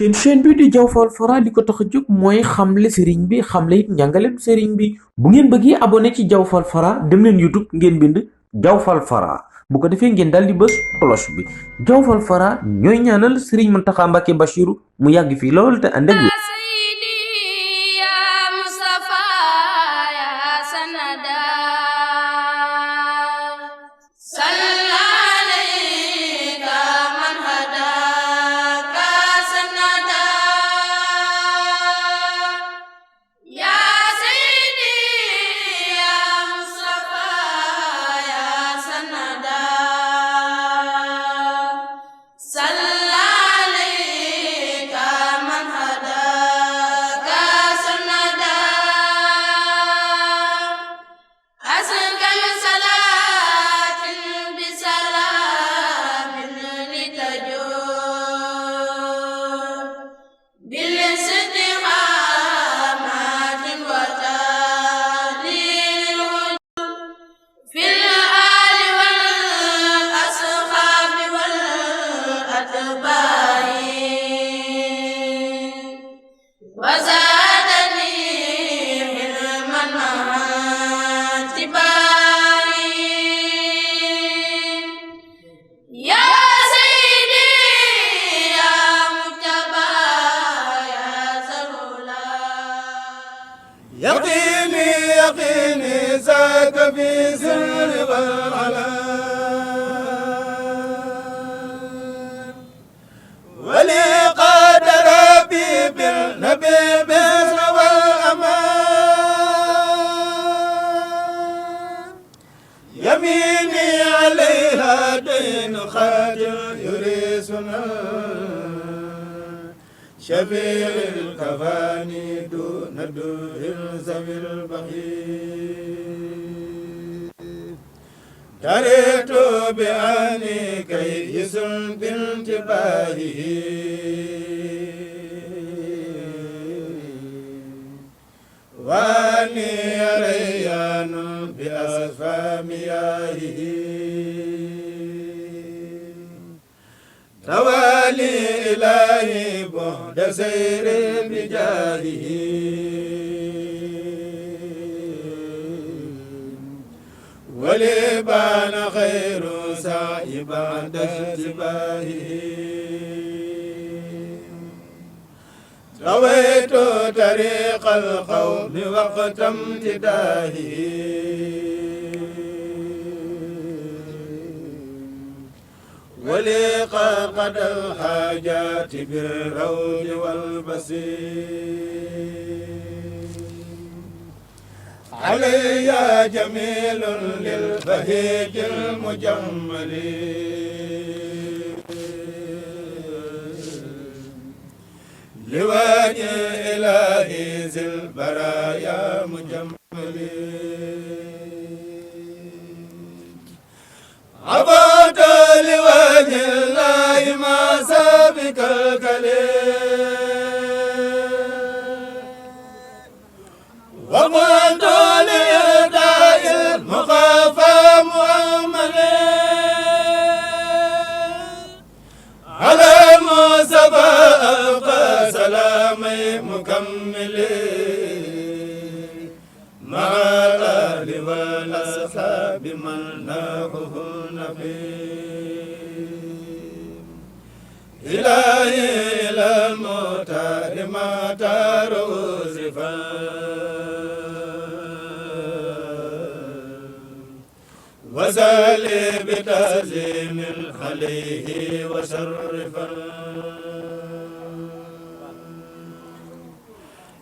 seen chaîne bi di Diaw Fall Fara li ko tax a jóg mooy xamle sëriñ bi xamle it njàngaleem sëriñ bi bu ngeen bëggee abonné ci Diaw Fall Fara dem leen YouTube ngeen bind Diaw Fall Fara bu ko defee ngeen daal di bës cloche bi Diaw Fall Fara ñooy ñaanal sëriñ Mountakha Mbacké Bachirou mu yàgg fii lool te ànd ak wér. يقيني زاد في سر والعلان ولي قاد ربي بالنبي بسر والأمان يميني عليها دين خادر يريسنا شفيع الكفاني دون دور ذوي البخيل تريت بأني كيس بانتباهه وأني ريان بأصفى مياهه توالي إلهي بعد سير بجاهه ولبان خير سعي بعد اتباهه رويت طريق القوم وقت امتداهه ولقى قد الحاجات بالرول والبصير علي جميل للبهيج المجمل لوجه إلهي ذي البرايا مجمل عبد لوجه الله ما سابك الكلام وقلت لإرداء المخافى مؤمنا على المصطفى ألقى سلامي مكملين مع الأهل والأصحاب من ناقه نبيل إلهي إلى المختار ما تروزفا وسالي بتعزيم عليه وشرفا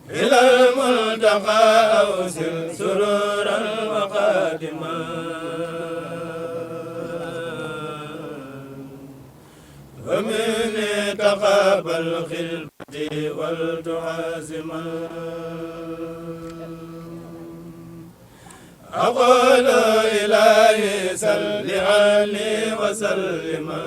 إلى الملتقى أوسل سرورا وقادما ومني تقابل خلبتي والتعازما أقول إلهي سل علي وسلما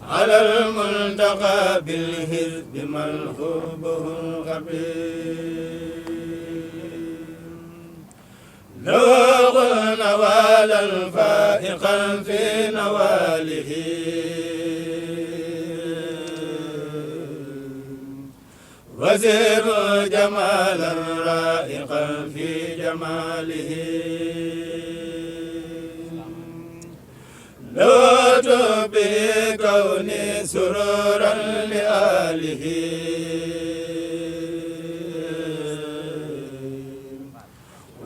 على الملتقى بالحزب ملخوبه الخبير لو نوال الفائقا في نواله وزير جمالا رائقا في جماله لوت بكوني سرورا لآله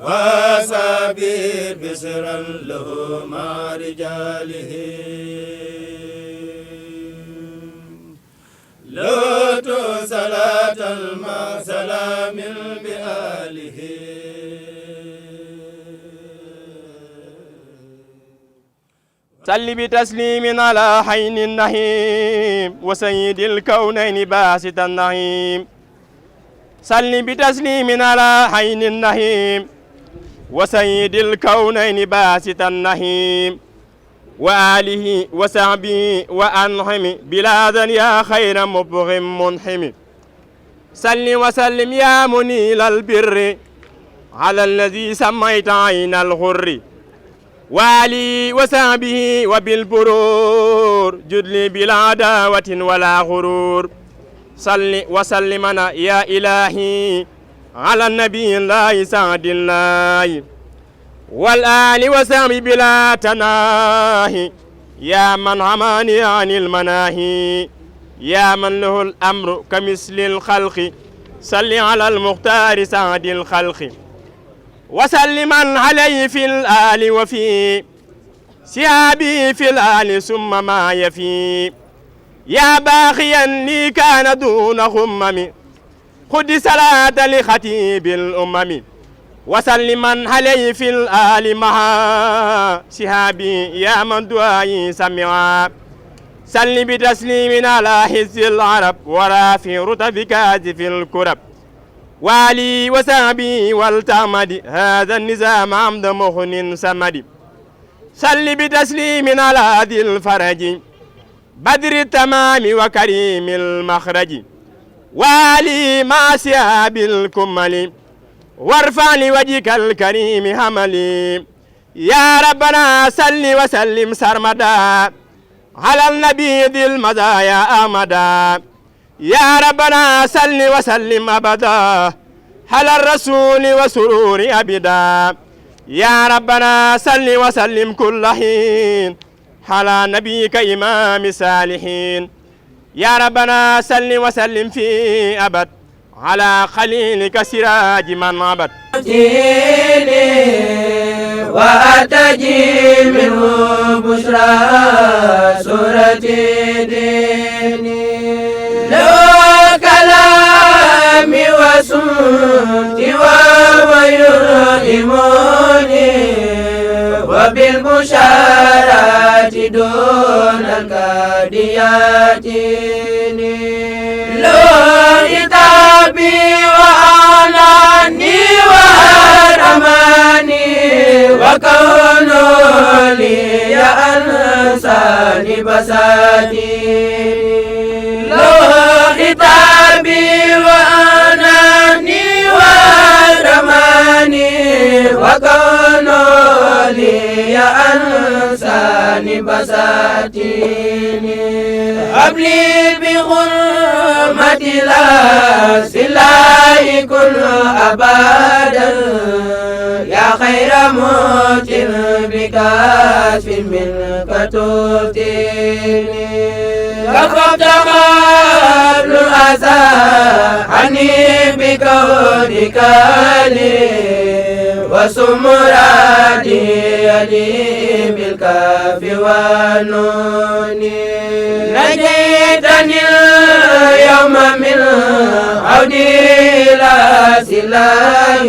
وسابير بسرا له مع رجاله لوت صلاة مع سلام بآله صل بتسليم على حين النهيم وسيد الكونين باسط النعيم صل بتسليم على حين النهيم وسيد الكونين باسط النهيم وآله وصحبه وأنعم بلادا يا خير مبغم منحم صل وسلم يا منيل البر على الذي سميت عين الغر وآله وصحبه وبالبرور جدلي بلا عداوة ولا غرور صل وسلم يا إلهي على النبي الله سعد الله والآل وصحبه بلا تناهي يا من عماني عن المناهي يا من له الأمر كمثل الخلق صل على المختار سعد الخلق وسلما عليه في الآل وفي سيابي في الآل ثم ما يفي يا باخيا لي كان دون همم خذ صلاة لخطيب الأمم وسلما عليه في الآل مع سيابي يا من دعائي سمعا سل بتسليم على حز العرب ورافي رتب كاذف الكرب والي وسابي والتعمد هذا النظام عمد مخن سمد سل بتسليم على ذي الفرج بدر التمام وكريم المخرج والي مع سياب الكمل وارفع لوجهك الكريم هملي يا ربنا سل وسلم سرمدا على النبي ذي المزايا أحمدا يا ربنا سل وسلم أبدا على الرسول وسرور أبدا يا ربنا سل وسلم كل حين على نبيك إمام الصالحين يا ربنا سل وسلم في أبد على خليلك سراج من عبد وأتجي منه بشرى سورة ديني لو كلامي وسمتي ويرهموني وبالبشارات دون الكاديات لو كتابي وأناني ورماني وكونوا لي أنساني بساتي لو كتابي وأناني ورماني وكونوا لي أنساني بساتي قبلي بغرمة لا سلاي كل أبدا يا خير موت بكاشف منك تفتيني كفرت قبل الأسى عني بكونك لي وسمراتي لي بالكاف والنون نجيتني اليوم من عودي إلى سلاح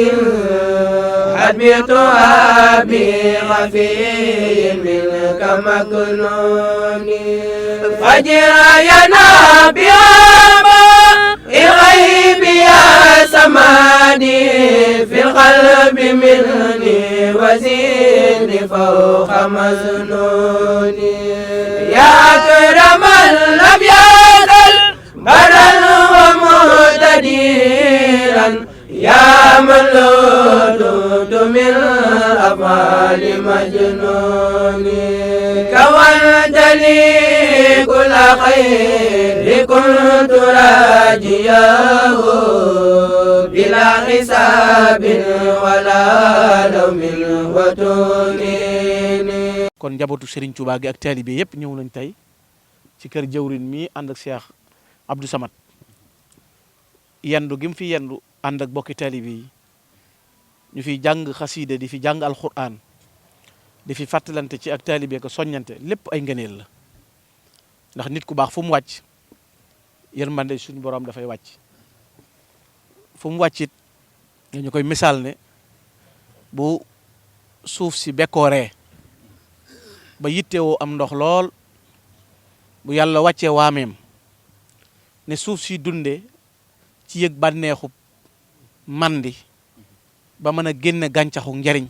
حبيتها بغفي منك مكنون فجر ينابيع الغيب يا سمادي في القلب مني وزيني فوق مزنوني يا أكرم الأبيض بدل ومعتديرا يا من له من أفعال مجنون كونت لي كل خير كنت راجياه بلا حساب ولا لوم وتنين. kon njabootu Serigne Touba gi ak taalibe yëpp ñëw nañ tey ci kër jëwrin mi ànd ak Cheikh Abdou Samad yendu gi mu fi yendu ànd ak bokki taalibe yi ñu fi jàng xasiida di fi jàng alquran di fi fàttalante ci ak taalibe ko soññante lépp ay ngëneel la ndax nit ku baax fu mu wàcc yërmande suñu borom dafay wàcc fu mu wàccit ñu koy misaal ne bu suuf si bekkooree ba yittewoo am ndox lool bu yàlla wàccee waameem ne suuf si dunde ci yëg bànneexu mandi ba mën a génne gàncaxu njariñ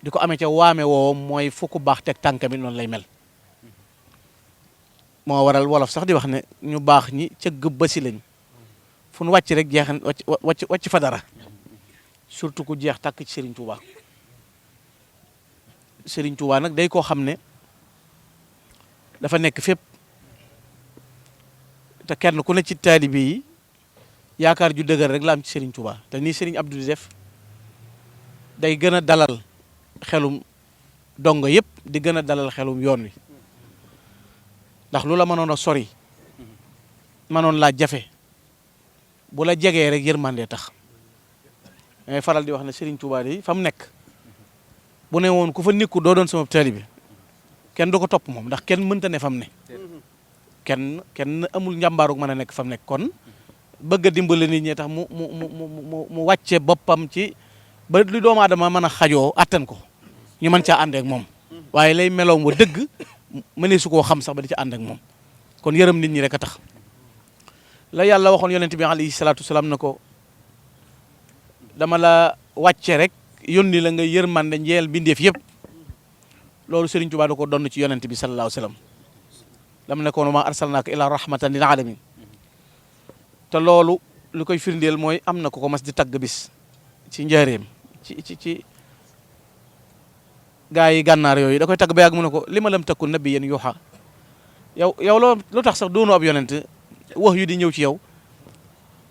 di ko amee ca waame woo mooy fu ku baax teg tànk mi noonu lay mel moo waral wolof sax di wax ne ñu baax ñi ca gëbba si lañ fu nu wàcc rek jeexan wàcc fa dara surtout ku jeex tàkk ci Serigne Touba Serigne Touba nag day koo xam ne dafa nekk fépp te kenn ku ne ci taalibe yi yaakaar ju dëgër rek la am ci Serigne Touba te nii Serigne Abdou di def day gën a dalal xelum dongo yëpp di gën a dalal xelum yoon wi ndax lu la mënoon a sori mënoon laa jafe bu la jegee rek yërmande tax ngay faral di wax ne Serigne Touba de fa mu nekk bu ne woon ku fa nekku doo doon sama taalibe kenn du ko topp moom ndax kenn mënta ne fa mu ne kenn amul njàmbaarug mën a nekk fa mu nekk kon bëgg a dimbale nit ñi tax mu wàcce boppam ci ba lu doomu aadama mën a xajoo attan ko ñu mën caa ànd ak moom waaye lay meloom wa dëgg mënee su koo xam sax ba di ca ànd ak moom kon yërëm nit ñi rek a tax la yàlla waxoon yonent bi alayhi salaatu wasalaam na ko dama la wàcce rek yónni la nga yërmande njeel bindeef yëpp loolu Serigne Touba da ko donn ci yonent bi sallallahu alayhi wasallam dama ne ko ma arsalnaaka ila rahmatan lil alamin te loolu lu koy firndeel mooy am na ko mas di tagg bis ci njaareem ci gaa yi gànnaar yooyu da koy tagg ba yàgg mu ne ko li ma lam takku nabiyyan yuuxa yow lu tax sax doonu ab yonent wax yu di ñëw ci yow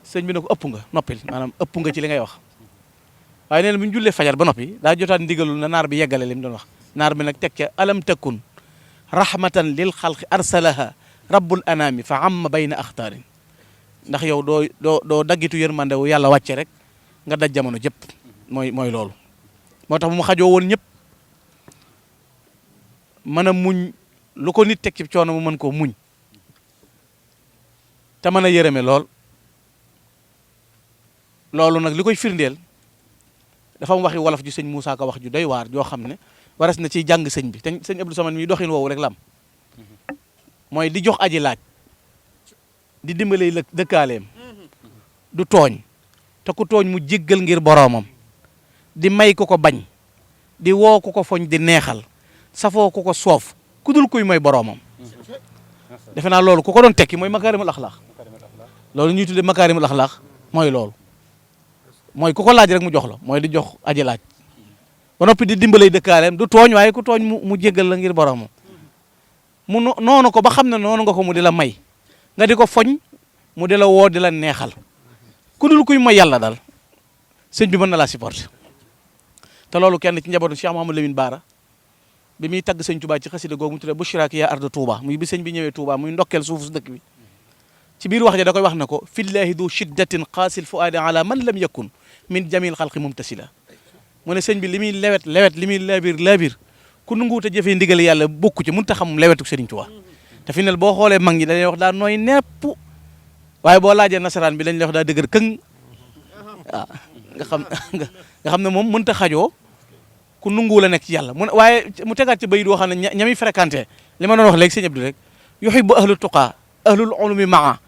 sëñ bi ne ko ëpp nga noppil maanaam ëpp nga ci li ngay wax waaye nee na bu ñu jullee fajar ba noppi daa jotaat ndigalul na naar bi yeggale li mu doon wax naar bi nag teg ca alam takun rahmatan lil xalqi arsalaha rabbul anami fa amma bayna axtaarin ndax yow doo daggitu yërmande wu yàlla wàcce rek nga daj jamono jëpp mooy loolu moo tax bu mu xajoo woon ñëpp mën a muñ lu ko nit teg ci coono mu mën koo muñ te mën a yërëme loolu nag li koy firndeel dafa am waxi wolof ju sëñ Moussa Ka wax ju doy waar joo xam ne waras na ciy jàng sëñ bi te sëñ Abdou Samad mi doxin woowu rek la am mooy di jox aji laaj di dimbalay dëkkaaleem du tooñ te ku tooñ mu jéggal ngir boroomam di may ko ko bañ di woo ko ko foñ di neexal safoo ko ko soof ku dul kuy mooy boroomam defe naa loolu ku ko doon tekki mooy makaarimul axlaax loolu ñuy tuddee makaarimul axlaax mooy loolu mooy ku ko laaj rek mu jox la mooy di jox aji laaj ba noppi di dimbalay dëkkaaleem du tooñ waaye ku tooñ mu jéggal la ngir boroomam mu noonu ko ba xam ne noonu nga ko mu di la may nga di ko foñ mu di la woo di la neexal ku dul kuy mooy yàlla daal sëñ bi mën na laa supporter te loolu kenn ci njabootu Cheikh Mouhamadou Lamine Bara bi muy tagg sëñ Touba ci xasida googu mu tuddee Bushraaki yaa arda Touba muy bi sëñ bi ñëwee Touba muy ndokkeel suufu su dëkk bi ci biir wax ja da koy wax na ko fillahi du shiddatin qaasil fuaadi ala man lam yakun min jamil xalqi mumtasila mu ne sëñ bi li muy lewet li muy laabir ku nanguwut a jëfee ndigal yàlla bokku ci mënut a xam lewetu Sëriñ Touba te fi nel boo xoolee mag ñi dañuy wax daa nooy nepp waaye boo laajee nasaraan bi dañ lay wax daa dëgër këng waaw nga xam ne moom mënut a xajoo ku nanguwul a nekk ci yàlla waaye mu tegaat ci bayit woo xam ne ñami fréquenté li ma doon wax léegi sëñ Abdou rek yuhibbu ahlu tuqaa ahlul ulumi maa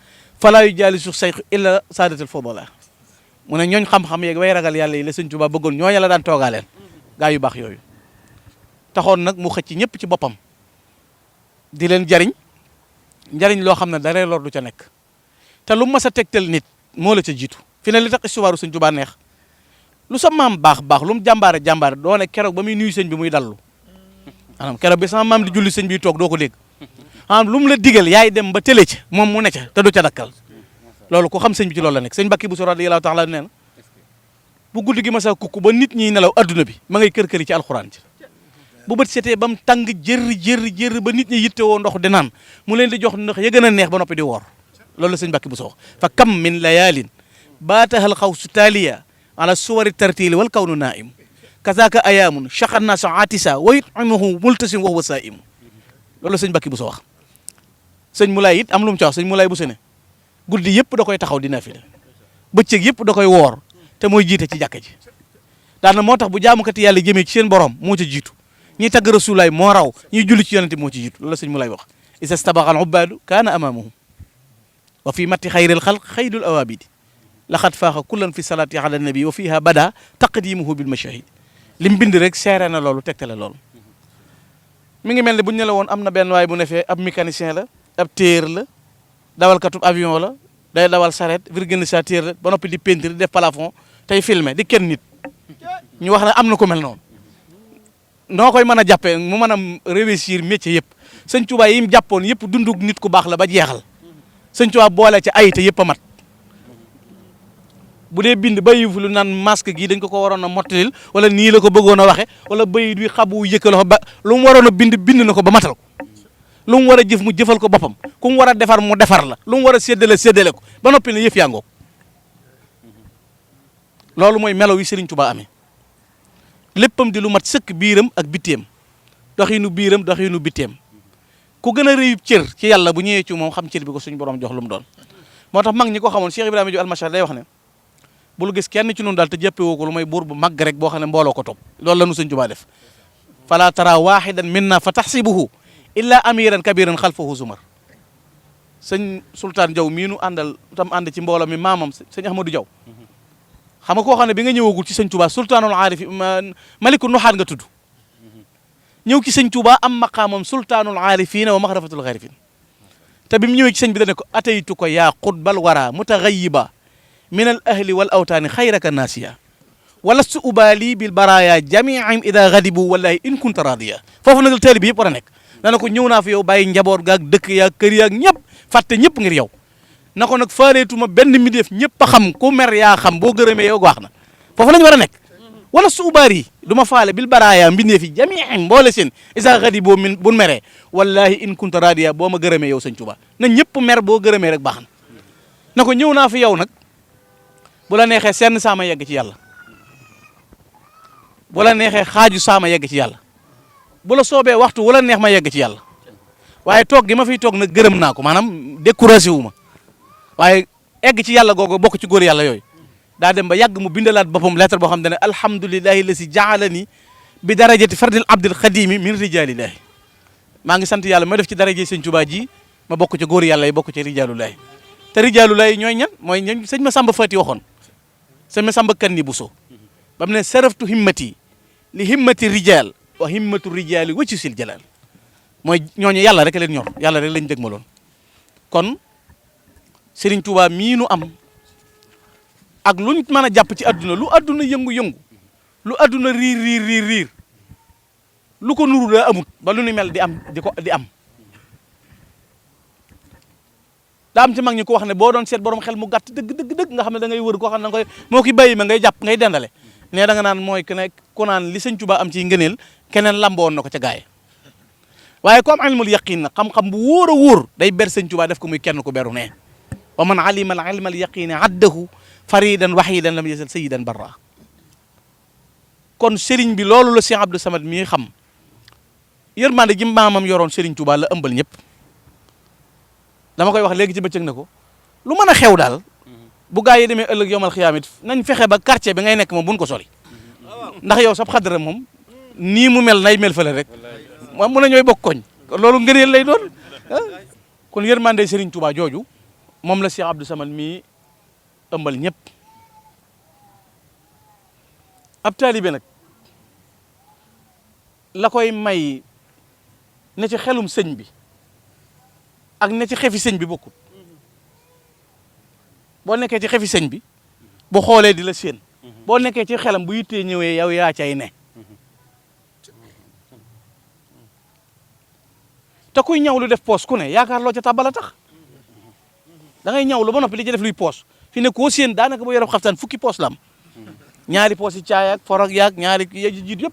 falaa yujaalisu sayx illa saadatul fadala mu ne ñooñ xam-xam yeeg way ragal yàlla yi la sëñ Tuubaa bëggoon ñooña la daan toogaaleen gaa yu baax yooyu taxoon nag mu xëcc ñëpp ci boppam di leen njariñ loo xam ne dara lor du ca nekk te lu mas a tegtal nit moo la ca jiitu fi ne li tax histoire sëñ Tuubaa neex lu sa maam baax baax lu mu jàmbaare jàmbaare doo ne keroog ba muy nuyu sëñ bi muy dallu maanaam keroog bi sama maam di julli sëñ bi toog doo ko dégg maanaam lu mu la digal yaay dem ba tële ca moom mu ne ca te du ca dakkal loolu ko xam sëñ bi ci loolu la nekk sëñ Mbàkke bu radiyallahu taala nee na bu guddi gi ma sa kukku ba nit ñi nelaw adduna bi ma ngay kër-këri ci alxuraan ci bu bët setee ba mu tàng jër ba nit ñi yittewoo ndox di naan mu leen di jox ndox ya gën a neex ba noppi di woor loolu la sëñ Mbàkke bu wax fa kam min layaalin baatahal xawsu taaliya ala suwari tartili wal kawnu naim kazaka ayaamun chaqanna sa atisa wa yut'imuhu multasim wa huwa saim loolu la sëñ Mbàkke bu wax sëñ Moulay it am lu mu ci wax sëñ Moulay bu sene guddi yëpp da koy taxaw di nafila bëccëg yëpp da koy woor te mooy jiite ci jàkka ji daana moo tax bu jaamukati yàlla jëmee ci seen borom moo ca jiitu ñiy tagg rasulaay moo raw ñiy julli ci yonente moo ci jiitu loolu la sëñ Moulay wax isa stabaxal ubbaadu kaana amaamahum wa fi matti xayril xalq xaydul awaabidi laxat faaxa kullan fi salaati ala nabi wa fiha bada taqdimuhu bil mashahid lim bind rek seere na loolu tegtale loolu mi ngi mel ne bu ñu ne la woon am na benn waay bu ne fee ab mécanicien la ab téer la dawalkatub avion la day dawal saret organisateur la ba noppi di peinture def plafond tey filmer di kenn nit ñu wax ne am na ko mel noonu noo koy mën a jàppee mu mën a réussir métier yëpp sëñ Tuubaa yi mu jàppoon yëpp dundug nit ku baax la ba jeexal sëñ Tuubaa boole ci ayite yëpp a mat bu dee bind bayi fu lu naan masque gi dañ ko waroon a mottalil wala nii la ko bëggoon a waxe wala bayit wi xabu yëkkaloo ba lu mu waroon a bind na ko ba matal ko lu mu war a jëf mu jëfal ko boppam ku mu war a defar mu defar la lu mu war a séddale ko ba noppi ne yëf yaa ngoog loolu mooy melo yi Serigne Touba amee léppam di lu mat sëkk biiram ak bitteem doxinu biiram doxinu bitteem ku gën a rëyub cër ci yàlla bu ñëwee ci moom xam cër bi ko suñu borom jox lu mu doon moo tax mag ñi ko xamoon Cheikh Ibrahima Diop almachar day wax ne bul gis kenn ci noonu daal te jàppee woo ko lu may buur bu mag rek boo xam ne mbooloo ko topp loolu la nu Serigne Touba def fala tara wahidan minna fa tahsibuhu illa amiran kabiran xalfahu zumar sëñ Sultaan Jaw mii nu àndal tam ànd ci mbooloo mi maamam sëñ Ahmadou Jaw xam nga koo xam ne bi nga ñëwagul ci sëñ Touba sultaanul aarifi maliku nuxaat nga tudd ñëw ci sëñ Touba am maqaamam sultaanul aarifina wa maxrafatul xaarifin te bi mu ñëwee ci sëñ bi da ne ko ataytu ko yaa xutbal wara mutaxayiba min al ahli wal awtaani xayraka naasiya walastu ubaali bil baraya jamiihim ida gadibu wallahi in kunta radiya foofu nag taalibe bi yëpp war a nekk dana ko ñëw naa fi yow bàyyi njaboot gaak dëkk yaak kër yaak ñëpp fàtte ñëpp ngir yow na ko nag faareetuma benn mi def ñëpp a xam ku mer yaa xam boo gërëmee yow wax na foofu lañu war a nekk wala suubaar yi du ma faale bil baraaya mbindeef yi jamiihim mboole seen isa gadibu min bu meree wallahi in kunta radiya boo ma gërëmee yow sëñ Tuubaa na ñëpp mer boo gërëmee rek baax na ko ñëw naa fi yow nag bu la neexee senn saama yegg ci yàlla bu la neexee xaaju saama yegg ci yàlla bu la soobee waxtu wala neex ma yegg ci yàlla waaye toog gi ma fiy toog nag gërëm naa ko maanaam découragé wu ma waaye egg ci yàlla googu bokk ci góor yàlla yooyu daa dem ba yàgg mu bindalaat boppam lettre boo xam ne alhamdulillahi la si jaalani bi darajati fardil abdil xadimi min rijalillahi maa ngi sant yàlla ma def ci daraje sëñ Tuubaa ji ma bokk ci góor yàlla yi bokk ci rijalullahi te rijalullahi ñooy ñan mooy ñan sëñ ma samba fati waxoon sëñ ma samba kan ni bu so ba mu ne saraftu himmati li himmati rijal wa himmatu rijali wacci sil jalal mooy ñooñu yàlla rek leen ñor yàlla rek lañ dëgmaloon kon Serigne Touba mii nu am ak luñ mën a jàpp ci adduna lu adduna yëngu-yëngu lu adduna riir lu ko nuru daa amut ba lu ni mel di am daa am ci mag ñi ko wax ne boo doon seet borom xel mu gàtt dëgg nga xam ne da ngay wër koo xam ne nga koy moo ki bàyyi ma ngay jàpp ngay dendale ne da nga naan mooy ku naan li sëñ Touba am ci ngëneel keneen lamboon na ko ca gaay waaye comme ilmul yaqin na xam-xam bu wóor a wóor day ber sëñ Touba def ko muy kenn ku beru ne wa man alima al ilma al yaqini addahu faridan wahidan lam yazal sayyidan barra kon sëriñ bi loolu la Cheikh Abdou Samad mii xam yërmande ji maamam yoroon sëriñ Touba la ëmbal ñëpp dama koy wax léegi ci bëccëg na ko lu mën a xew daal bu gaa yi demee ëllëg yowmal xiyaamit nañ fexe ba quartier bi ngay nekk moom buñ ko sori ndax yow sab xadara moom nii mu mel nay mel fële rek moom mun a ñooy bokk koñ loolu ngëneel lay doon kon yërmande Serigne Touba jooju moom la Cheikh Abdou Samad mii ëmbal ñëpp ab taalibe nag la koy may ne ci xelum sëñ bi ak ne ci xefi sëñ bi bokkut boo nekkee ci xefi sëñ bi bu xoolee di la séen boo nekkee ci xelam bu yittee ñëwee yow yaa cay ne te kuy ñaw lu def poos ku ne yaakaar loo ca tabala tax da ngay ñaw lu ba noppi li ci def luy poos fi ne koo séen daanaka ba yorob xaftaan fukki poos la am ñaari poos yi caay ak forog yaag ñaari jiit yëpp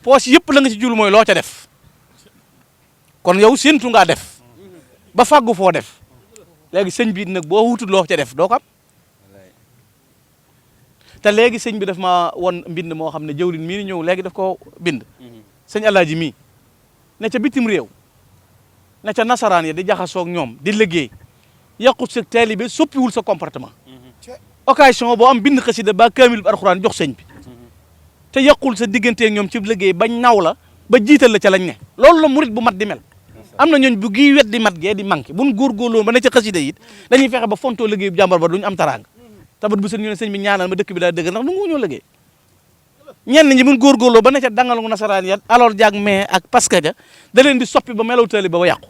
poos yëpp la nga ci jul mooy loo ca def kon yow séentu ngaa def ba fàggu foo def léegi sëñ bi nag boo wutul loo ca def doo ko am te léegi sëñ bi daf ma won mbind moo xam ne jëwlin mii ñëw léegi daf ko bind sëñ Alaaji mii ne ca bitim réew ne ca nasaraan ya di jaxasoog ñoom di liggéey yàqut sa taalibe soppiwul sa comportement occasion boo am bind xasida ba kaamil bi alxuraan jox sëñ bi te yàqul sa digganteeg ñoom ci liggéey bañ naw la ba jiital la ca lañ ne loolu la murit bu mat di mel am na ñooñ bu gi wet di mat gee di manqué buñ góorgóorloo ba ne ca xasida it dañuy fexe ba fontoo liggéey bu jàmbar ba duñu am taraanga tabat bu seen ñu ne sëñ bi ñaanal ma dëkk bi daa dëgg ndax du nga ñoo liggéey ñenn ñi buñ góorgóorloo ba ne ca dangalu nasaraan ya alors jaag mais ak paska ja da leen di soppi ba melaw taali ba yàqu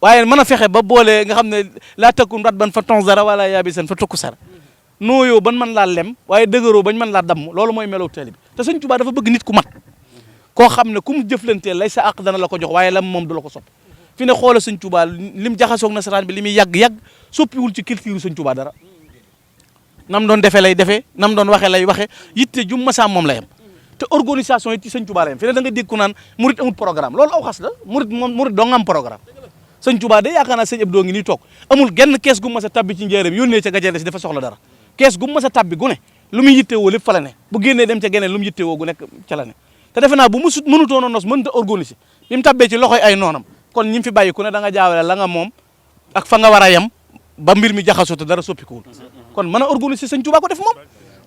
waaye mën a fexe ba boole nga xam ne laa takun rat ban fa tonzara wala yaabisan fa tokku sara nooyoo ban mën laa lem waaye dëgëroo bañ mën laa damm loolu mooy melaw taali bi te sëñ Tuubaa dafa bëgg nit ku mat koo xam ne ku mu jëflanteel lay sa àq dana la ko jox waaye lam moom du la ko soppi fi ne xoola sëñ Tuubaa lim jaxasoog nasaraan bi li muy yàgg-yàgg soppiwul ci culture sëñ Tuubaa dara nam doon defee lay defee nam doon waxee lay waxee yitte jum masaam moom la yam te organisation yi ci sëñ Tuubaa la yam fi ne da nga dégg ku naan murit amul programme loolu aw xas la murit doo nga am programme sëñ Tuubaa de yaakaar naa sëñ Abdou ngi nii toog amul genn kees gu mas a tabbi ci njëriñ yónnee ca gajere si dafa soxla dara kees gu mas a tabbi gu ne lu muy yittewoo lépp fa la ne bu génnee dem ca geneen lu mu yittewoo gu nekk ca la ne te defe naa bu mënutoon a nos mënut a organiser bi mu tabbee ci loxoy ay noonam kon ñi fi bàyyi ku ne da nga jaawale la nga moom ak fa nga war a yem ba mbir mi jaxasoo te dara soppikuwul kon mën a organiser sëñ Tuubaa ko def moom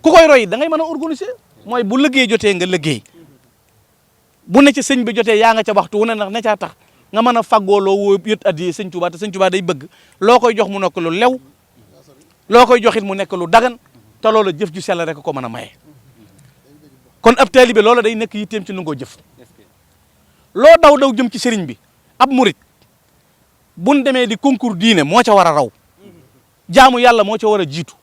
ku koy roy da ngay mën a organiser mooy bu liggéey jotee nga liggéey bu ne ci sëñ bi jotee yaa nga ca waxtu wu ne ndax ne caa tax nga mën a faggoo loo woo yët addiyee sëñ Tuubaa te sëñ Tuubaa day bëgg loo koy jox mu nekk lu lew loo koy joxit mu nekk lu dagan te loola jëf ju sell rek ko mën a maye kon ab taalibe loola day nekk yitteem ci nangoo jëf loo daw jëm ci sëriñ bi ab murit buñ demee di concours diine moo ca war a raw jaamu yàlla moo ca war a jiitu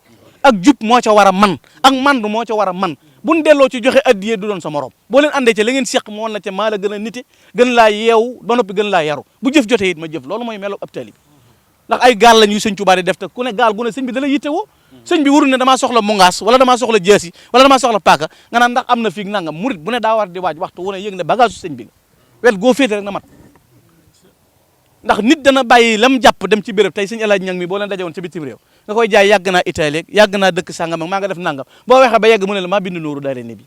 ak jub moo ca war a man ak mandu moo ca war a man buñ delloo ci joxe addiyee du doon sa morom boo leen àndee ca la ngeen seq moo la ca maa la gën a nite gën laa yeew ba noppi gën laa yaru bu jëf jotee it ma jëf loolu mooy melo ab taalibe ndax ay gaal lañ yu sëñ Tuubaa di def te ku ne gaal gu ne sëñ bi da la yitte woo sëñ bi warul ne damaa soxla mungaas wala damaa soxla jeesi wala damaa soxla paaka nga naan ndax am na fii nangam murit bu ne daa war di waaj waxtu wu ne yëg ne bagage su sëñ bi wet goo féete rek na mat ndax nit dana bàyyi lam jàpp dem ci béréb tey sëñ Alaaji Ñang mi boo leen dajewoon ci bitim réew nga koy jaay yàgg naa Italie yàgg naa dëkk sàngam ak maa nga def nangam boo waxee ba yegg mu ne la maa bind nooru daare ne bi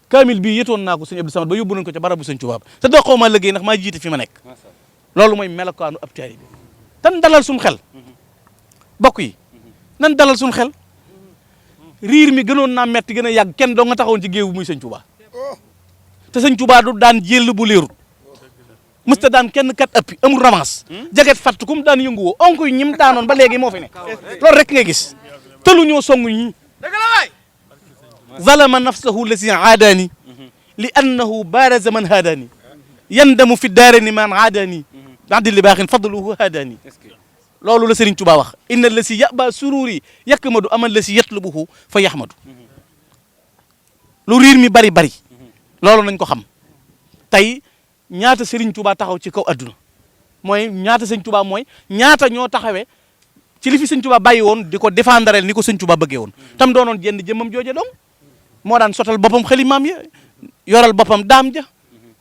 kaamil bii yëtoon naa ko sëñ Abdou Samad ba yóbbu nañ ko ca barabu sëñ Tuubaa te doxoo ma liggéey ndax maa jiite fi ma nekk loolu mooy melokaanu ab taalibe bi tan dalal suñu xel bokk yi nan dalal suñu xel riir mi gënoon naa metti gën a yàgg kenn doo nga taxawoon ci géew bi muy sëñ Tuubaa te sëñ Tuubaa du daan jël bu leerut musta daan kenn kat ëppi amul ramance jaget fatt kum daan yënguwoo onk yi ñim daanoon ba léegi moo fi ne loolu rek nga gis tëlu ñoo song ñi zalama nafsahu lasi aadani li annahu baraza man haadani yandamu fi daarani man aadani badi li baaxin fadluhu haadani loolu la Sëriñ Tuubaa wax inna la si yaba sururi yakmadu aman la si yatlubuhu fa yaxmadu lu riir mi bari loolu nañ ko xam tey ñaata Sëriñ Tuubaa taxaw ci kaw adduna mooy ñaata Sëriñ Tuubaa mooy ñaata ñoo taxawee ci li fi Sëriñ Tuubaa bàyyi woon di ko défendrel ni ko Sëriñ Tuubaa bëggee woon tam doonoon jenn jëmmam jooje dong moo daan sotal boppam xalimaam ya yoral boppam daam ja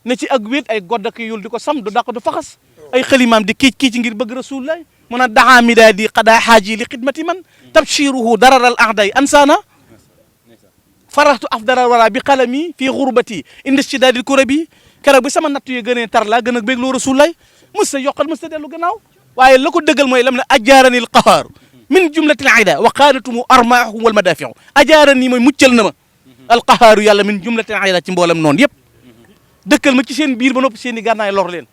ne ci ak wéet ay godd ak yul di ko sam du dàq du faxas ay xalimaam di kiic kiic ngir bëgg rasulullah mun a daxaa midaadi xadaa xaaji li xidmati man tabshiruhu dararal ahday ansana faraxtu afdaral wara bi qalami fii xurbati indi shidaadil kurabi keroog bi sama nattu yi gënee tar laa gën a bégloo rasulullah mës sa yokkal mës sa dellu gannaaw waaye la ko dëggal mooy lam ne ajaarani l qahaaru min jumlatil aida wa qaadatumu armaahu wal madafiu ajaarani mooy muccal na ma al qahaaru yàlla min jumlatil aida ci mboolem noonu yëpp dëkkal ma ci seen biir ba noppi seen i gànnaay lor leen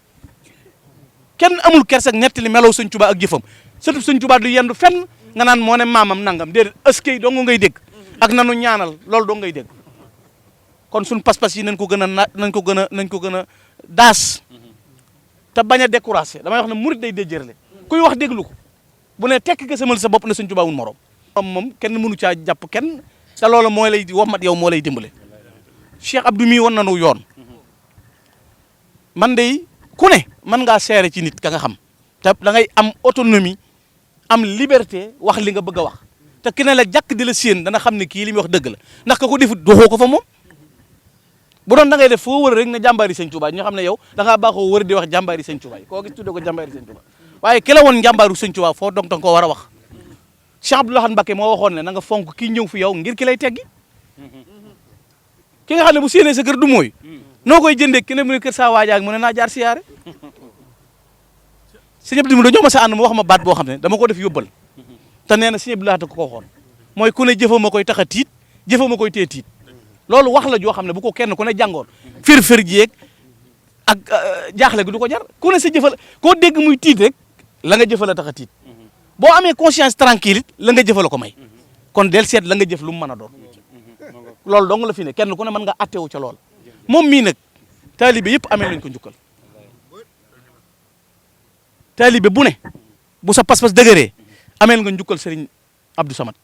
kenn amul kersak nettali melow sëñ Tuubaa ak jëfam surtout sëñ Tuubaa du yendu fenn nga naan moo ne maamam nangam déedéet askay dong ngay dégg ak nanu ñaanal loolu dong ngay dégg kon suñ pas-pas yi nañ ko gën a nañ ko gën a daas te bañ a découragé damay wax ne murit day déjërle kuy wax déglu ko bu ne tekk ka samal sa bopp ne sëñ Tuubaa wun morom moom kenn mënu caa jàpp kenn te loolu mooy lay wommat yow moo lay dimbale Cheikh Abdou mii won nañu yoon man de ku ne mën ngaa seere ci nit ka nga xam te da ngay am autonomie am liberté wax li nga bëgg a wax te ki ne la jàkk di la séen dana xam ne kii li muy wax dëgg la ndax ka ko defut doxoo ko fa moom bu doon da ngay def foo wër rek na jàmbaari sëñ Touba ñoo xam ne yow da ngaa baaxoo wër di wax jàmbaari sëñ Touba koo gis tudde ko jàmbaari sëñ Touba waaye ki la woon jàmbaaru sëñ Touba foo dong tanga koo war a wax Cheikh Abdou Mbacke moo waxoon ne na nga fonk kii ñëw fi yow ngir ki lay teggi ki nga xam ne bu séenee sa kër du mooy noo koy jëndee ki ne mu ne kër saa waajaag mu ne naa jaar siyaare sëñ Abdou dañoo ma sa ànd mu wax ma baat boo xam ne dama ko def yóbbal te nee na sëñ Abdou ko waxoon mooy ku ne jëfama koy tax a tiit jëfama koy tee tiit loolu wax la joo xam ne bu ko kenn ku ne jàngoon fir-fir jeeg ak jaaxle gi du ko jar ku ne sa jëfal koo dégg muy tiit rek la nga jëfal a tax a tiit boo amee conscience tranquille la nga jëfal ko may kon del seet la nga jëf lu mu mën a doon loolu dong la fi ne kenn ku ne mën nga attewu ca lool moom mii nag taalibe yëpp amee lañ ko njukkal taalibe bu ne bu sa pas-pas dëgëree ameel nga njukkal Serigne Abdou Samad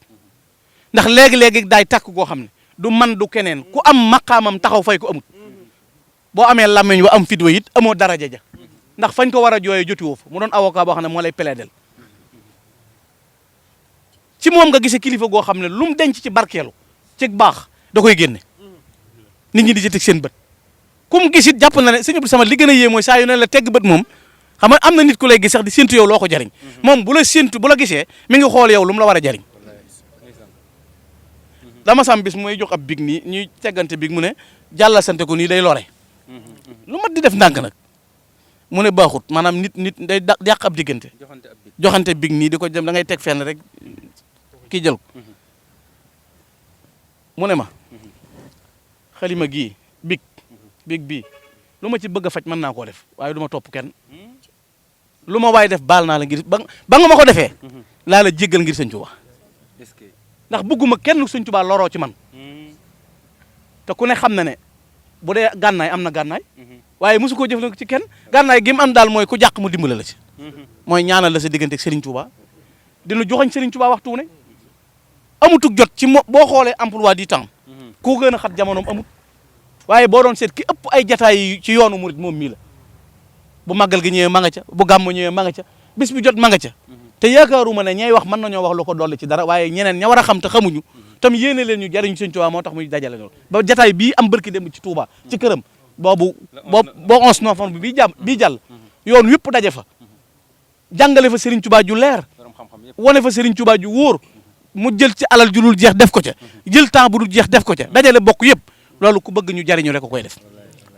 ndax léegi-léegi daay tàkk goo xam ne du man du keneen ku am maqaamam taxaw fay ko amut boo amee làmmiñ wa am fit wa it amoo daraja ja ndax fañ ko war a jooyee joti woo fa mu doon avocat boo xam ne moo lay plaidel ci moom nga gisee kilifa goo xam ne lu mu denc ci barkeelu ci baax da koy génne nit ñi di ci teg seen bët ku mu gis it jàpp na ne sëñ Abdou Samad li gën a yee mooy saa yu ne la tegg bët moom xam nga am na nit ku lay gis sax di séntu yow loo ko jariñ moom bu la séntu bu la gisee mi ngi xool yow lu mu la war a jariñ dama sam bis mooy jox ab big nii ñuy teggante big mu ne jàlla sante ko nii day lore lu mat di def ndànk nag mu ne baaxut maanaam nit day yàq ab diggante joxante big nii di ko dem da ngay teg fenn rek kii jël ko mu ne ma xalima gii big bii lu ma ci bëgg a faj mën naa koo def waaye du ma topp kenn lu ma waay def baal naa la ngir ba nga ma ko defee laa la jéggal ngir sëñ Tuubaa ndax bëgguma kenn sëñ Tuubaa loroo ci man te ku ne xam na ne bu dee gànnaay am na gànnaay waaye mosu koo jëfandikoo ci kenn gànnaay gi mu am daal mooy ku jàq mu dimbale la ci mooy ñaanal la sa diggante ak Serigne Touba dina joxañ Serigne Touba waxtu wu ne amutug jot ci boo xoolee emploi du temps ku gën a xat jamonoom amut waaye boo doon seet ki ëpp ay jataay ci yoonu murit moom mii la bu màggal gi ñëwee ma nga ca bu gàmmu ñëwee ma nga ca bis bi jot ma nga ca te yaakaaruma ne ñay wax mën nañoo wax lu ko dolli ci dara waaye ñeneen ña war a xam te xamuñu tam yéene leen ñu jariñu Sëñ Tuubaa moo tax muy dajale loolu ba jataay bii am barki dem ci Touba ci këram boo 11 novembre bii jàll yoon yëpp daje fa jàngale fa Serigne Touba ju leer wane fa Serigne Touba ju wóor mu jël ci alal ju dul jeex def ko ca jël temps bu dul jeex def ko ca dajale bokk yëpp loolu ku bëgg ñu jariñu rek ko koy def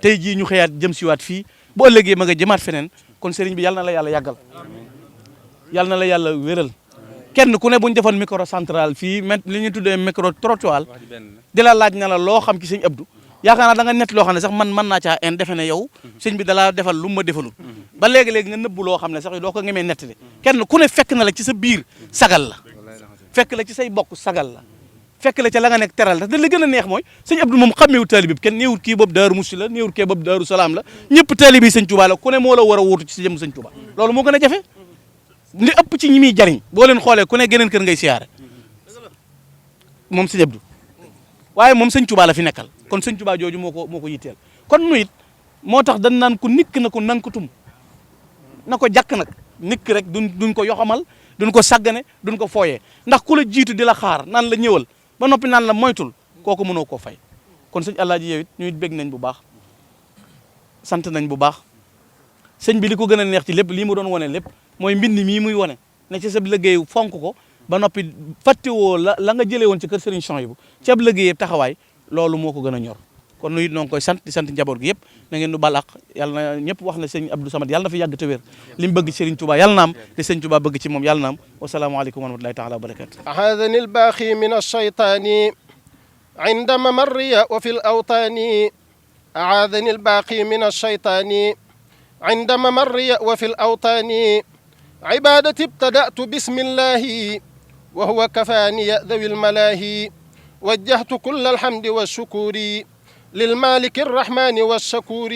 tey jii ñu xëyaat jëm siwaat fii bu ëllëgee ma nga jëmaat feneen kon Serigne bi yàlla na la yàlla yàggal yàlla na la yàlla wéral kenn ku ne bu ñu defoon micro central fii li ñu tuddee micro trottoir di la laaj na la loo xam ci sëñ Abdou yaakaar naa da nga nett loo xam ne sax man mën naa caa defe ne yow sëñ bi dalaa defal lu ma defalul ba léegi-léegi nga nëbbu loo xam ne sax doo ko ngemee nettali kenn ku ne fekk na la ci sa biir sagal la fekk la ci say bokk sagal la fekk la ca la nga nekk teral la te li gën a neex mooy sëñ Abdou moom xammeewu taalibe bi kenn néewut kii boobu Daaru Musti la néewut kii boobu Daaru Salaam la ñëpp taalibe yi sëñ Tuubaa la ku ne moo la war a wóotu ci sa jëm sëñ Tuubaa loolu moo gën a jafe li ëpp ci ñi muy jariñ boo leen xoolee ku ne geneen kër ngay siyaare moom sëñ Abdou waaye moom sëñ Tuubaa la fi nekkal kon sëñ Tuubaa jooju moo ko yitteel kon nu it moo tax dañ naan ku nikk na ko nankutum na ko jàkk nag nikk rek duñ ko yoxamal duñ ko sàggane duñ ko fooyee ndax ku la jiitu di la xaar naan la ñëwal ba noppi naan la moytul kooku mënoo koo fay kon sëñ Alaaji yow it ñu it bég nañ bu baax sant nañ bu baax sëñ bi li ko gën a neex ci lépp lii mu doon wone lépp mooy mbind mii muy wone ne ci sa liggéey fonk ko ba noppi fàttewoo la nga jëlee woon ci kër Serigne Souhaibou ci ab liggéey taxawaay loolu moo ko gën a ñor kon nu it noo ngi koy sant di sant njaboot gi yëpp na ngeen nu balaq yàlla na ñëpp wax ne sëñ Abdou Samad yàlla na fi yàgg te wér li mu bëgg Serigne Touba yàlla na am te Serigne Touba bëgg ci moom yàlla na am wasalaamaaleykum wa rahmatullahi taala wa barakatu ahadani albaaxi min alcheytaani inda mamarriya wa fi l awtaani ahadani albaaxi min alcheytaani inda mamarriya wa fi l awtaani عبادتي ابتدأت بسم الله وهو كفاني ذوي الملاهي وجهت كل الحمد والشكور للمالك الرحمن والشكور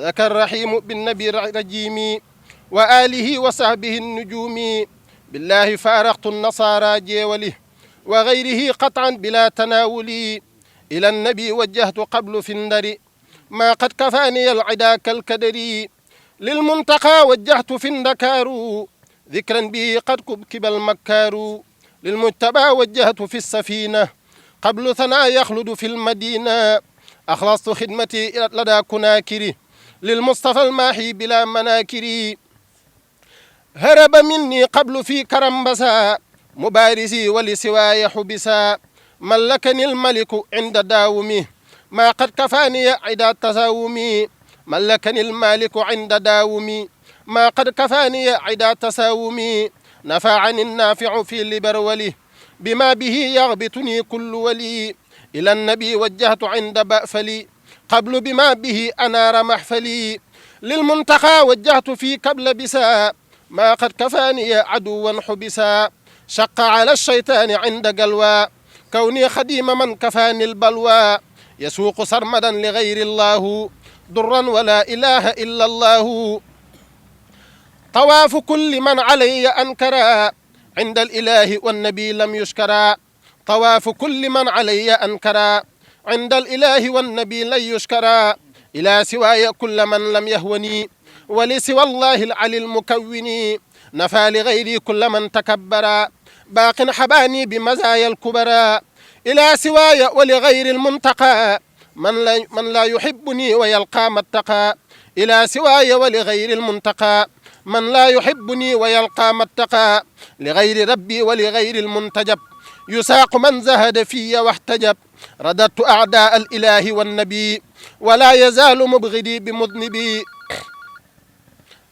ذاك الرحيم بالنبي الرجيم وآله وصحبه النجوم بالله فارقت النصارى جيوله وغيره قطعا بلا تناول إلى النبي وجهت قبل في الندر ما قد كفاني العدا كالكدر للمنتقى وجهت في النكار ذكرا به قد كبكب المكار للمجتبى وجهت في السفينة قبل ثنا يخلد في المدينة أخلصت خدمتي لدى كناكري للمصطفى الماحي بلا مناكري هرب مني قبل في كرمبسا مبارزي ولسواي حبسا ملكني الملك عند داومي ما قد كفاني عدا تساومي ملكني المالك عند داومي ما قد كفاني عدا تساومي نفعني النافع في لبرولي بما به يغبطني كل ولي إلى النبي وجهت عند بأفلي قبل بما به أنار محفلي للمنتقى وجهت في قبل بسا ما قد كفاني عدوا حبسا شق على الشيطان عند قلوى كوني خديم من كفاني البلوى يسوق سرمدا لغير الله ضرا ولا إله إلا الله طواف كل من علي أنكرا عند الإله والنبي لم يشكرا طواف كل من علي أنكرا عند الإله والنبي لن يشكرا إلى سواي كل من لم يهوني ولسوى الله العلي المكون نفى لغيري كل من تكبرا باق حباني بمزايا الكبرى إلى سواي ولغير المنتقى من لا يحبني ويلقى ما اتقى إلى سواي ولغير المنتقى من لا يحبني ويلقى ما اتقى لغير ربي ولغير المنتجب يساق من زهد في واحتجب رددت أعداء الإله والنبي ولا يزال مبغدي بمذنبي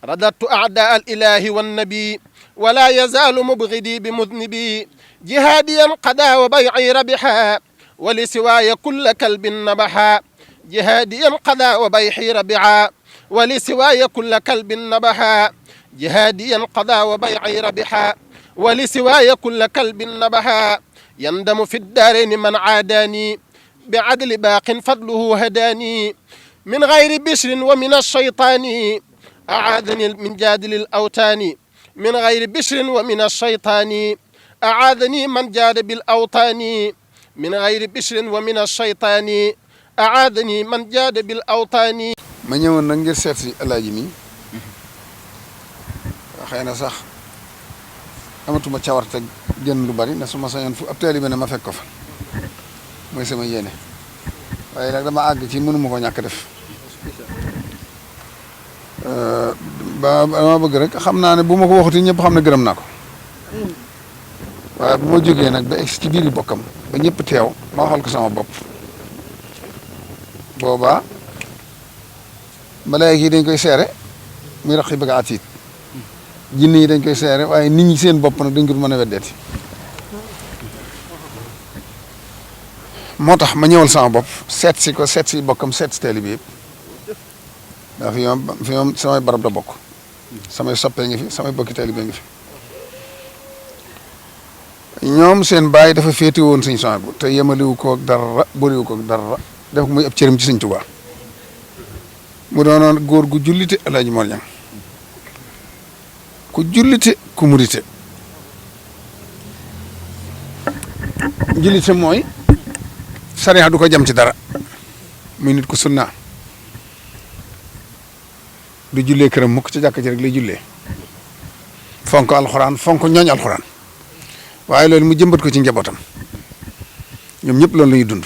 رددت أعداء الإله والنبي ولا يزال مبغدي بمذنبي جهاديا قدا وبيعي ربحا ولسواي كل كلب نبحا جهاديا قدا وبيعي ربحا ولسواي كل كلب نبحا جهاديا قدا وبيعي ربحا ولسواي كل كلب نبحا يندم في الدارين من عاداني بعدل باق فضله هداني من غير بشر ومن الشيطان أعاذني من جادل الأوتان من غير بشر ومن الشيطان أعاذني من جاد بالأوطان من غير بشر ومن الشيطان أعاذني من جاد بالأوطان ma ñëwoon nag ngir seet si alaaji mi xëy na sax amatuma cawarte génn lu bari ne su ma sañoon fu ab taalibe ne ma fekk ko fa mooy sama yéene waaye nag dama àgg ci mënuma ko ñàkk def dama bëgg rek xam naa ne bu ma ko waxuti ñëpp xam ne gërëm naa ko waaye bu ma jógee nag ba egg ci biir bokkam ba ñëpp teew ma waxal ko sama bopp boobaa malaayika yi dañ koy seere muy rax yi bëgg a atiit jinne yi dañ koy seere waaye nit ñi seen bopp nag dañ ko mën a weddeeti moo tax ma ñëwal sama bopp seet si ko seet si bokkam seet si taalibe bi yëpp ndax fi moom samay barab da bokk samay soppee ngi fi samay bokki taalibe ngi fi ñoom seen baay dafa féete woon sëñ Souhaibou te yemaliwu koog dara bëriwu koog dara def ko muy ab cëram ci sëñ Tuubaa mu doonoon góor gu jullite Alaaji Mor Ñang ku jullite ku murite jullite mooy sariya du ko jam ci dara muy nit ku sunna du jullee këram mukk ci jàkka ci rek lay jullee fonk alxuraan fonk ñooñ alxuraan waaye loolu mu jëmbat ko ci njabootam ñoom ñëpp loolu la ñuy dund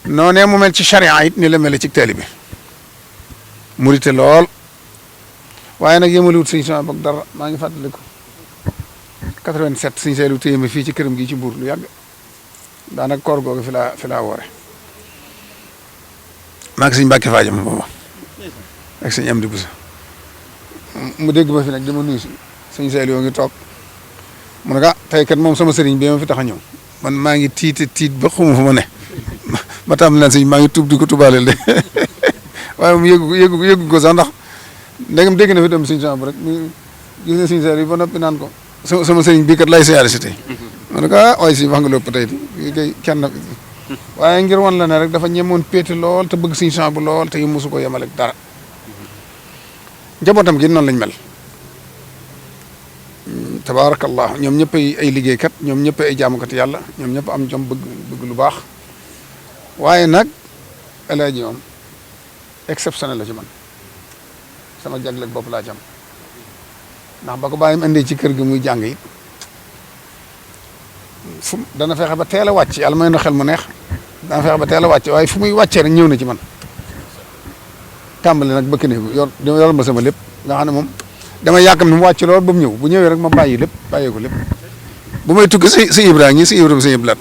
noonee mu mel ci charia it ni la mel ci taalibe murite lool waaye nag yemaliwut sëñ Souhaibou ak dara maa ngi fàttaliku 87 sëñ Saliou téye ma fii ci këram gi ci Mbuur lu yàgg daanaka koor googu fi laa woore maa ngi sëñ Mbacke Fadiama booba ak sëñ Amdi Boussa mu dégg ma fi nag dama nuyu si sëñ Saliou ngi toog mu ne ko tey kat moom sama sëriñ bi ma fi tax a ñëw man maa ngi tiit ba xamu fu ma ne ma tàmm leen sëñ maa ngi tuub di ko tubaaleel de waaye moom yëgu ko sax ndax ndegam dégg na fi dem sëñ Souhaibou rek gis na sëñ Saliou ba noppi naan ko sama sëriñ bii kat lay siyaare si tey ma ne ko waaye si wax nga lépp tey kay kenn waaye ngir wan la ne rek dafa ñemoon péete lool te bëgg sëñ Souhaibou lool te yi mosu ko yemale ak dara njabootam gi noonu lañ mel tabaarakallah ñoom ñëpp ay liggéeykat ñoom ñëpp ay jaamukat yàlla ñoom ñëpp am jom bëgg lu baax waaye nag alaaji moom exceptionnel la ci man sama jagleeg bopp laa ci am ndax ba ko bàyyim indee ci kër gi muy jàng it fu dana fexe ba teel a wàcc yàlla may na xel mu neex dana fexe ba teel a wàcc waaye fu muy wàccee rek ñëw na ci man tàmbali nag bëkk néegu yor ma sama lépp nga xam ne moom damay yàkkam ni mu wàcc lool ba mu ñëw bu ñëwee rek ma bàyyi lépp bàyyi ko lépp bu may tukki si Ibrahima ñi si Ibrahima si Iblaat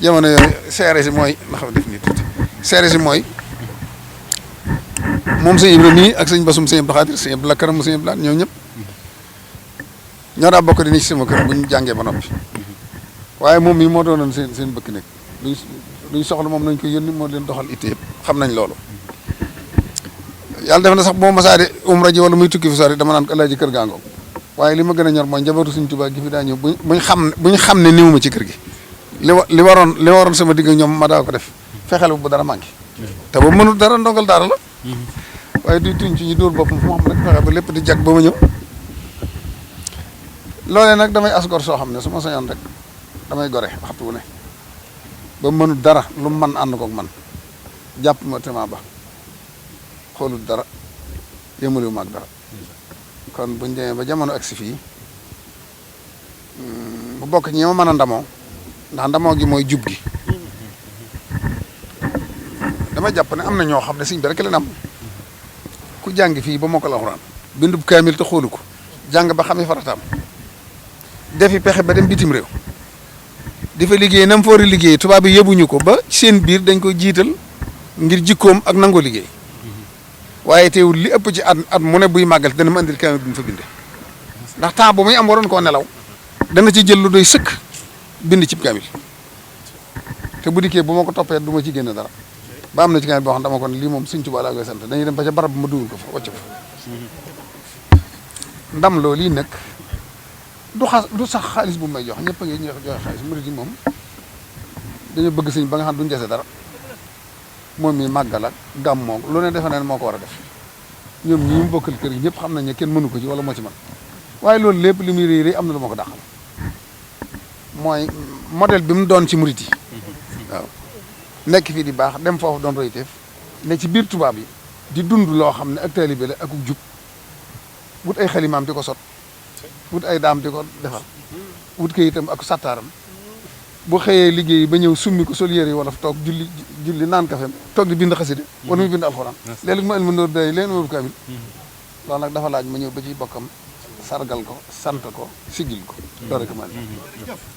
jamono yooyu seere si mooy na xam def nii tuuti seere si mooy moom sëñ Ibrahima nii ak sëñ Basum sëñ Abdou Khadir sëñ Abdou Lakaram sëñ Iblaat ñoom ñëpp ñoo daa bokk di ni ci sama kër bu ñu jàngee ba noppi waaye moom mii moo doonoon seen bëkk nekk luñ soxla moom nañ ko yónni moo leen doxal itte yëpp xam nañ loolu yàlla def na sax boo masaa de umra ji wala muy tukki fi sori dama naan ko alaaji kër gaangoom waaye li ma gën a ñor mooy njabootu Sëñ Tuubaa gi fi daa ñëw buñ xam ne néew ma ci kër gi li waroon sama digg ñoom ma daa ko def fexeel bu dara manqué te ba mënul dara ndongal daara la waaye duy tuñ ci ñu dóor boppam fu ma xam rek fexe ba lépp di jag ba ma ñëw loolee nag damay asgor soo xam ne su ma sañoon rek damay gore waxtu wu ne ba mënul dara lu man ànd koog man jàpp ma tema ba xoolul dara yëmaliwu ma ak dara kon buñ demee ba jamono agsi fii bu bokk ñi ma mën a ndamoo ndax ndamoo gi mooy jub gi dama jàpp ne am na ñoo xam ne sëñ bi rek leen am ku jàng fii ba mokkal alxuraan bindub kaamil te xoolu ko jàng ba xami farataam defi pexe ba dem bitim réew di fa liggéey nam fa war a liggéey tubaab bi yëbuñu ko ba seen biir dañ ko jiital ngir jikkoom ak nangoo liggéey waaye teewul li ëpp ci at mu ne buy màggal dana ma indil kaamil bu mu fa binde ndax temps bu muy am waroon koo nelaw dana ci jël lu doy sëkk bind ci kaamil te bu dikkee bu ma ko toppee du ma ci génn dara ba am na ci kaamil boo xam dama ko ne lii moom Sëñ Tuubaa laa koy sant dañuy dem ba ca barab bu ma dugal ko fa wàcc ko ndam loolu yi nag du sax xaalis bu may jox ñëpp a ngi joxe xaalis murid yi moom dañoo bëgg sëñ ba nga xam duñ dese dara moom mi màggal ak gàmmoo lu ne defe naa ne moo ko war a def ñoom ñi mu bokkal kër yi ñëpp xam nañ ne kenn mënu ko ci wala moo ci man waaye loolu lépp li muy réy am na lu ma ko dàqal mooy modèle bi mu doon ci murid yi waaw nekk fii di baax dem foofu doon royteef ne ci biir tubaab yi di dund loo xam ne ak taalibe la ak jub wut ay xalimaam di ko sot wut ay daam di ko defal wut kayitam ak sattaaram bu xëyee liggéey ba ñëw summi ko sol yére yi wala toog julli naan kafem toog di bind xaside wala muy bind alxuraan léeg-léeg ma elma ndoor day leen wóoru kaamil loolu nag dafa laaj ma ñëw ba ci bokkam sargal ko sant ko siggil ko doore ko man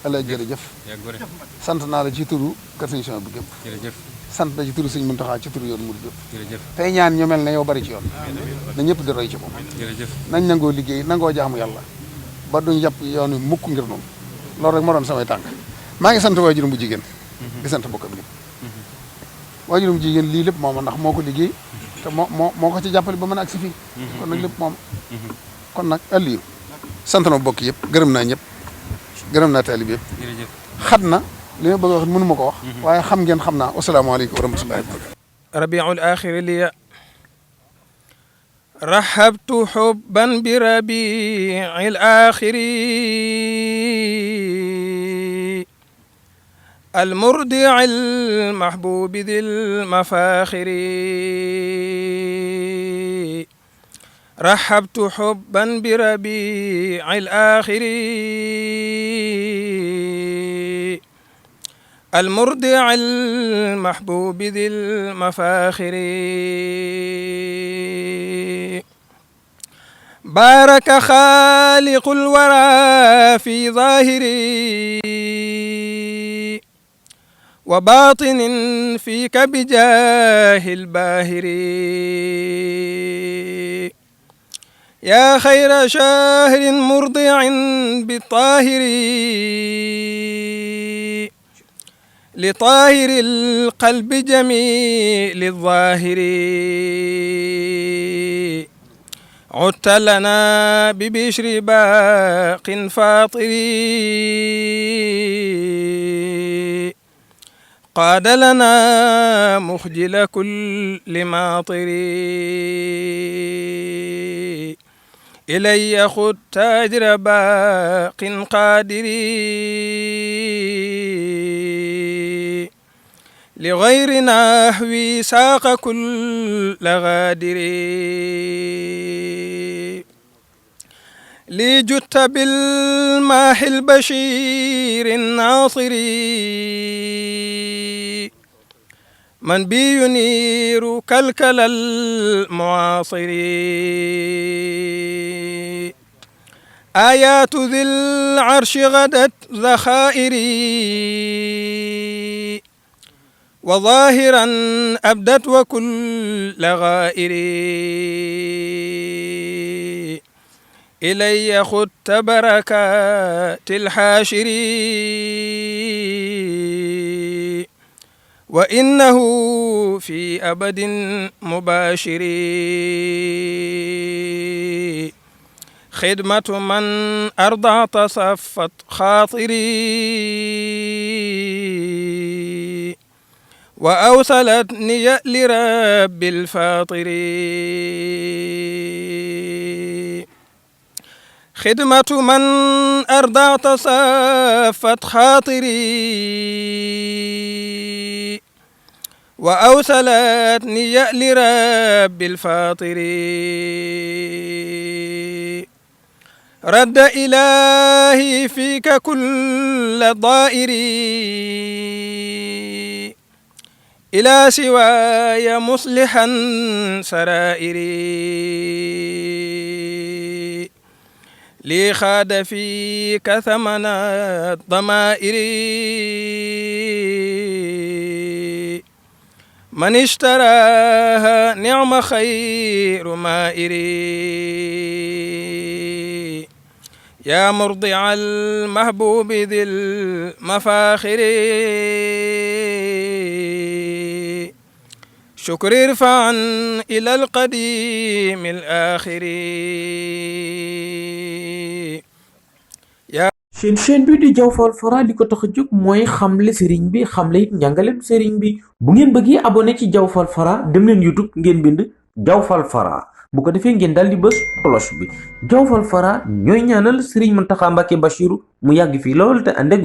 ala jërëjëf sant naa la ci turu kër sëñ Souhaibou bi gépp sant na ci turu sëñ Muntaxa ci turu yoon murid gépp tey ñaan ñu mel ne yow bari ci yoon na ñëpp di roy ci moom nañ nangoo liggéey nangoo jaamu yàlla ba duñ yàpp yoon wi mukk ngir noonu loolu rek moo doon samay tànk maa ngi sant waajuram bu jigéen di sant bokkam bi waajuram bu jigéen lii lépp mooma ndax moo ko liggéey te moo ko ci jàppale ba mën a agsi fii kon nag lépp moom kon nag Aliou sant na bokk yëpp gërëm naa ñëpp gërëm naa taalib yëpp xat na li ma bëgg a wax mënu ma ko wax waaye xam ngeen xam naa wasalaamaaleykum wa rahmatullahi wa barakatu rabiul axiri liya rahabtu xubban bi rabiil axiri المرضع المحبوب ذي المفاخر رحبت حبا بربيع الآخر المرضع المحبوب ذي المفاخر بارك خالق الورى في ظاهري وباطن فيك بجاه الباهر يا خير شاهر مرضع بالطاهر لطاهر القلب جميل الظاهر عدت لنا ببشر باق فاطر قاد لنا مخجل كل ماطر إلي خذ تاجر باق قادر لغير نحوي ساق كل غادر لي جدت بالماح البشير الناصر من بي ينير كلكل المعاصر آيات ذي العرش غدت ذخائري وظاهرا أبدت وكل غائري إلي خدت بركات الحاشر وإنه في أبد مباشر خدمة من أرضى تصفت خاطري وأوصلتني لرب الفاطر خدمة من أرضى تصفت خاطري وأوصلتني لرب الفاطر رد إلهي فيك كل ضائر إلى سواي مصلحا سرائري لي خاد فيك ثمن الضمائر من اشتراها نعم خير مائر يا مرضع المحبوب ذي المفاخر شكر ارفعا إلى القديم الآخر seen chaîne bi di Diaw Fall Fara li ko tax a jóg mooy xamle sëriñ bi xamle it njàngalem sëriñ bi bu ngeen bëggee abonné ci Diaw Fall Fara dem leen YouTube ngeen bind Diaw Fall Fara bu ko defee ngeen daal di bës cloche bi Diaw Fall Fara ñooy ñaanal sëriñ Mountakha Mbacké Bachirou mu yàgg fii lool te ànd ak